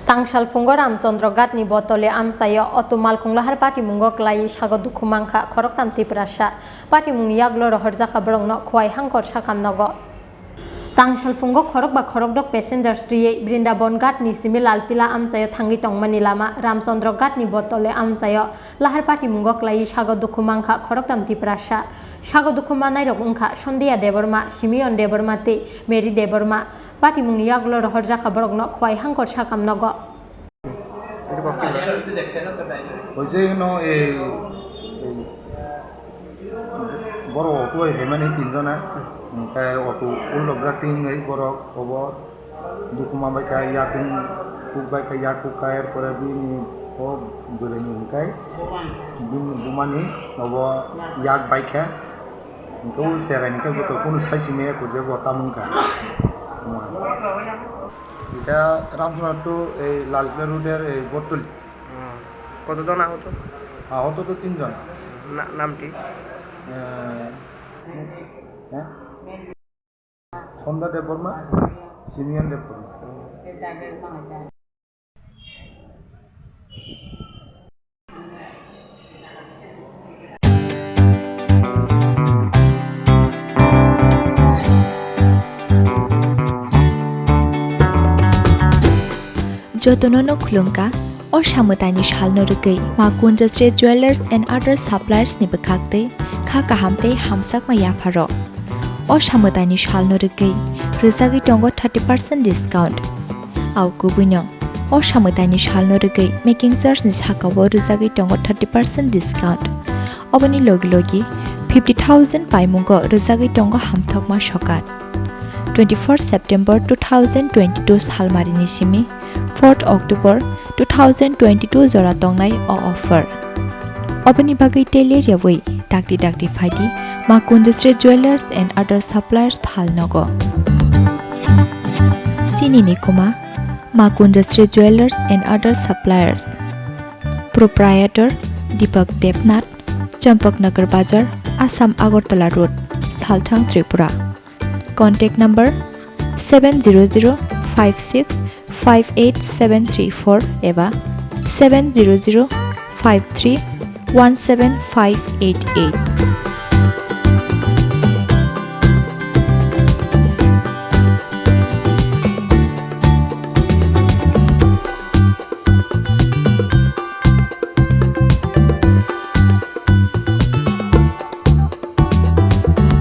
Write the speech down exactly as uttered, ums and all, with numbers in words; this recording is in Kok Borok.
Tangsalphungo Ramchandra Ghatni Botoli amchaio auto malkhung lahar patimungo kwlaiwi sago dukhu mankha khoroktham Tiprasa. Patimungni yagulo rohorjakha borokno Khowai Hangkor sakam nogo. Tangsalphungo khorokba khorokdok passengers twiwi Brindaban Ghatni simi Laltila amchaio thangwi tongmani lama Ramchandra Ghatni Botoli amchaio lahar patimungo kwlaiwi sago dukhu mankha khoroktham Tiprasa. Sago dukhu mannairok wngkha Sondiya Debbarma, Simeon Debbarma tei Mary Debbarma. Patimungni yagulo rohorjakha borokno Khowai Hangkor sakam nogo. Hoise no ei, ei borok auto bai phaimani tinjona, hwnkhe auto ullokjak twi wngwi borok obo dukuma bai kha, yakung kuk bai kha, yak kuk kha, er pore bini o bwrwini hwnkhe bini bumani obo yak bai kha. Hwnkhe o cherai ni khe bo to kunu sai simi ya kujak bo tamo wngkha. Eta Ramsona to ei Lalkela road er ei Botoli. Hmm. Kotodon ahot? Ahot to tinjon. Na-, namti? Eh, eh? Sonda Debbarma, Simeon Debbarma. Jotono no khulumkha, o samwtaini salno rwgwi Ma Kunjasri Jewellers and Other Suppliers ni bwkhak twi kha kaham tei hamsakma yapharok. O samwtaini salno rwgwi rwjagwi tongo thirty percent discount. Au kubuino, o samwtaini salno rwgwi making charge ni sakao rwjagwi tongo thirty percent discount. Oboni logi logi fifty thousand paimungo rwjagwi tongo hamthokma sokat. Twenty-four September two thousand twenty-two salmarini simi fourth October two thousand twenty-two jora tongnai o offer. Oboni bagwi tei ler yawi dakti dakti phaidi Ma Kunjasri Jewellers and Other Suppliers phal nogo. Chini ni kuma Ma Kunjasri Jewellers and Other Suppliers. Proprietor Deepak Debnath, Champaknagar Bazar, Assam Agartala Road, Salthang, Tripura. Contact number seven zero zero five six five eight seven three four eba seven zero zero five three one seven five eight eight.